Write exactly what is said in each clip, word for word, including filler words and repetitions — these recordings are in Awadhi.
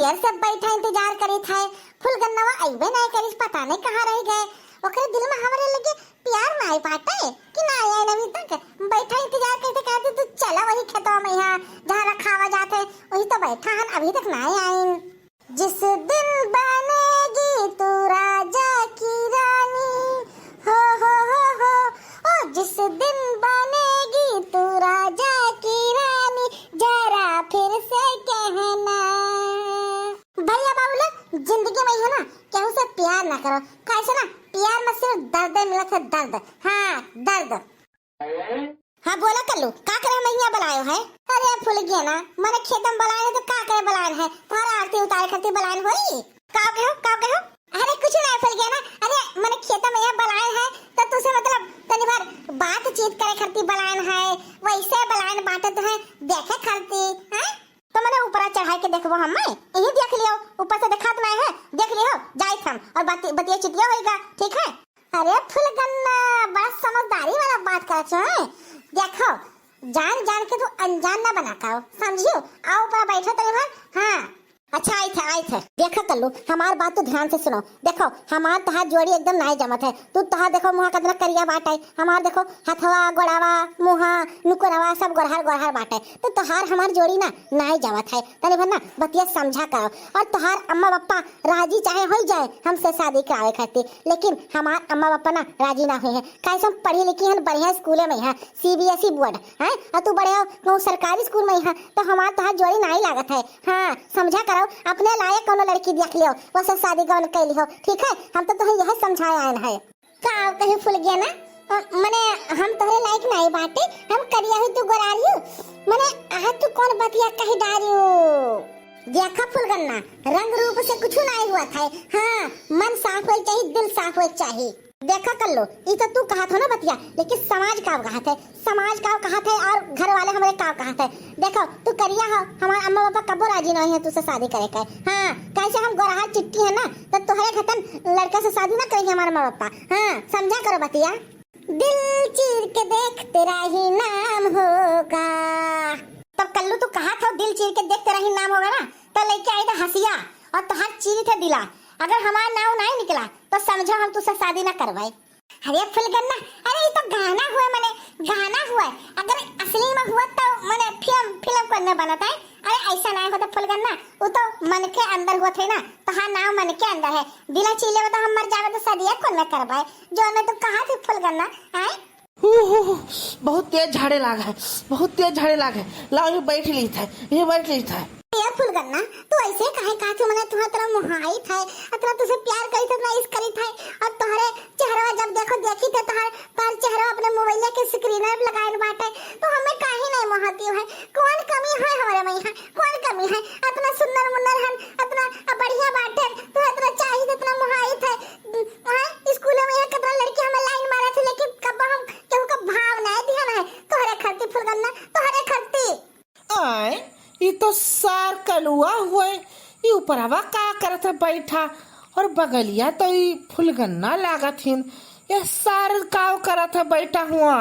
देर से बैठा इंतजार करित है, फुलगन्नवा अइबे नाहीं करिस, पता नाहीं कहाँ रहि गए। ओकरे दिल में हमरे लगे प्यार नाहीं बाटे कि नाहीं आइन अभी तक। बैठा इंतजार करित, कहत है तू चला वही खेतवा में, यहाँ जहाँ रखावा जात है, वही तो बैठा हन, अभी तक नाहीं आइन। जिस दिन बनेगी तू राजा की रानी, हो, हो, हो, हो, ओ, जिस दिन बनेगी तू राजा की रानी, जरा फिर से कहना। भैया बाबू लोग, जिंदगी में है ना, केहू से प्यार ना करो, काहे से ना, प्यार में सिर्फ दर्द मिलत है, दर्द, हाँ, दर्द। हाँ, बोला कल्लू, का करे हम यहाँ बुलायो है? अरे फुलगेना, मने खेतम बुलाए है तो का करे बुलाए है? तोहरा आरती उतारे खातिर बुलाए होई? का कहो, का कहो? अरे कुछ ना फुलगेना, अरे मने खेतम यहाँ बुलाए है तो तुसे मतलब तनी भर बातचीत करे खातिर बुलाए है, वैसे बुलाए बाटत है देखे खातिर, हैं? तो मने ऊपरा चढ़ाई के देखबो हम्मे, यही देख लियो, ऊपर से देखात नाहीं है, देख लियो, जाइत हम और बात, बतिया चितिया होइगा, ठीक है? अरे फुलगन्ना, बड़ा समझदारी वाला बात करत हो, हैं? देखो, जान जान के तू अनजान ना बना खाओ, समझियो? आओ ऊपरा बैठो तनी भर, हाँ। अच्छा, आइत है, आइत है। देखो कल्लू, हमार बात तो ध्यान से सुनो। देखो, हमार तहार जोड़ी एकदम नाई जमत है। तू तहार देखो मुँहा कितना करिया बाटे, हमार देखो हथवा, गोड़ावा, मुँहा, नुकरवा सब गोरहर गोरहर बाटे। तो तहार हमार जोड़ी ना नाई जमत है। तनी भर ना बतिया समझा करो। और तहार अम्मा पप्पा राजी चाहे होई जाए हमसे शादी करावे खातिर, लेकिन हमार अम्मा पप्पा ना राजी ना हुई है। काहे से हम पढ़ी लिखी हन, बढ़िया स्कूले में है, सीबीएसई बोर्ड है, और तू बड़े हो कहूँ सरकारी स्कूल में है, तो हमार तहार जोड़ी नाई लागत है। हाँ, समझा करो, अपने लायक कोनो लड़की देख लियो, वो से शादी गवन कर लियो, ठीक है? हम तो तुम्हें यह समझाए आयन है। का कही फुलगेना, अ, मने हम तोहरे लायक नाई बाटे, हम करिया हुई तू गोरारी हो, मने आह तू कौन बतिया कही डारी हो? देखा फुलगन्ना, रंग रूप से कुछ नाई हुआ था, हाँ, मन साफ होए चाहिए, दिल साफ होए चाहिए। देखा कल्लू, ई तो तू कहत हो ना बतिया, लेकिन समाज का कहत है, समाज का कहत है और घर वाले हमारे का कहत है। देखो, तू करिया हो, हमारे अम्मा पापा कबो राजी नहीं है तुझसे शादी करे का। हाँ, कैसे हम गोरहा चिट्टी है ना, तो तोहरे खतन लड़का से शादी ना करेंगे हमारे अम्मा पापा। हाँ, समझा करो बतिया। दिल चीर के देखते रही नाम होगा। तब कल्लू तू कहत हो दिल चीर के देखते रही नाम होगा ना, तो लेके आई था हंसिया और तोहार चीरी थे दिला। अगर हमार नाव नहीं निकला तो समझो हम तुझसे शादी ना करवाए। अरे फुलगन्ना, अरे ये तो गाना हुआ, मने गाना हुआ। अगर असली में हुआ तो मने फिल्म, फिल्म कौन में बनत है? अरे ऐसा नहीं होता फुलगन्ना, वो तो मन के अंदर हुआ थे ना, तो हाँ नाव मन के अंदर है। दिला चीले में तो हम मर जावे तो शादी कौन में करवाए, जो मैं तो कहा थी फुलगन्ना, आए। हू, हू, हू, बहुत तेज झाड़े लाग है, बहुत तेज झाड़े लाग है। लाओ, ये बैठ ली था, ये बैठ ली था। ए फुलगन्ना, तू ऐसे काहे कहत हो? मने तुहा तरह मुहाई था, अतना तुझसे प्यार करी था, इतना इश्क करी था, और तोहरे चेहरा जब देखो देखी थे तोहर, तोहर चेहरा अपने मोबाइल के स्क्रीन में लगाए बाटे, तो हमें काहे नहीं मोहाती है? कौन कमी है हमारे में यहाँ? कौन कमी है? अतना सुंदर मुन्नर हन, अतना बढ़िया बाटे, तू अतना चाहिए, अतना मुहाई था। हाँ, स्कूल में यहाँ कितना लड़की हमें लाइन मारा थे, लेकिन कब हम केहू का भाव नहीं दिया ना है। तोहरे खरती फुलगन्ना, तोहरे खरती। आय, ई तो सार कलुआ हुए, ई ऊपरवा का करत है बैठा, और बगलिया तो ई फुलगन्ना लागत हिन। ये सार काव करत है बैठा हुआ।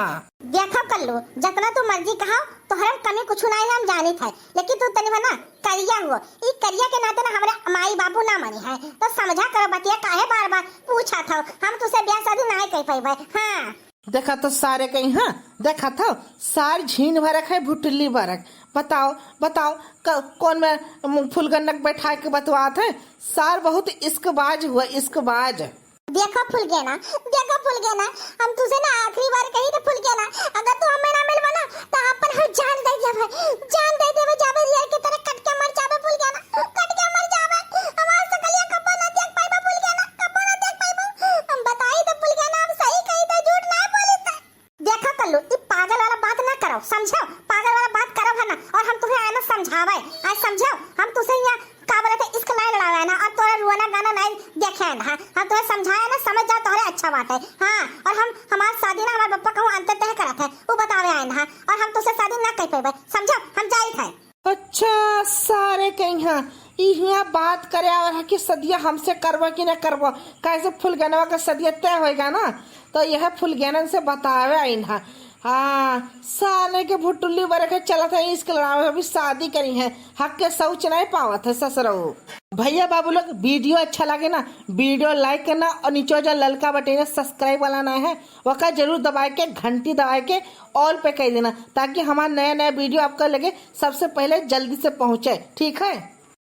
देखो कल्लू, जतना तू मर्जी कहो, तोहरे में कमी कुछ नहीं है, हम जानित है, लेकिन तू तनी ना करिया हुआ, ई करिया के नाते ना हमरे माई बाबू ना मानी है, तो समझा करो बतिया, काहे बार बार पूछा था? हम तुझसे ब्याह शादी नहीं कर पाइबे। हाँ। देखा तो सारे कहीं, हाँ, देखा था, सार झीन भरक है, भुटली भरक। बताओ, बताओ, क-, कौन में मुँह फुलगन्नक बैठा के बतवात है? सार बहुत इश्कबाज हुआ, इश्कबाज। देखो फुलगेना, देखो फुलगेना, हम तुझसे ना आखिरी बार कही थे फुलगेना, अगर तू हमें ना मिलवा ना, तो अपन हम जान दे देवे, जान दे देवे, जावे रियर के तरह कट के मर जावे फुलगेना, कट के मर जावे। हमार सकलिया कब्बो ना देख पाइबा फुलगेना, कब्बो ना देख पाइबा। हम बताई तो फुलगेना, हम सही कही थे, झूठ ना बोली थे। देखो कल्लू, ई पागल वाला बात ना करो, समझो? पागल वाला बात करब है ना, और हम तुझे आए ना समझावे, आज समझो, हम तुझे यहाँ का बोले थे, इश्क नहीं लड़ावे है ना, और तोरा रोना गाना नहीं देखे है ना, हम तुझे समझाए ना, समझ जाओ, तोहरे अच्छा बात है। हाँ, और हम, हमार शादी ना हमारे पप्पा कहूँ अंत तय करत है, वो बतावे आए ना, और हम तुझसे शादी ना कर पाए, समझो? हम जाइत है। अच्छा, सारे के यहाँ, ई हियाँ बात करे आवर है कि सदिया हमसे करबो कि ना करबो, कैसे फुलगनवा का सदिया तय होएगा ना, तो यह फुलगेनन से बतावे आइन है। हाँ, साने के भुटुल्ली बरे के चलत है, इसके लड़ावे अभी शादी करी है, हक के शौच नहीं पावत है ससुरऊ। भैया बाबू लोग, वीडियो अच्छा लगे ना, वीडियो लाइक करना और नीचे जो ललका बटन है सब्सक्राइब वाला ना है, वका जरूर दबाए के, घंटी दबाए के ऑल पे कर देना, ताकि हमारा नया नया वीडियो आपका लगे सबसे पहले जल्दी से पहुँचे, ठीक है।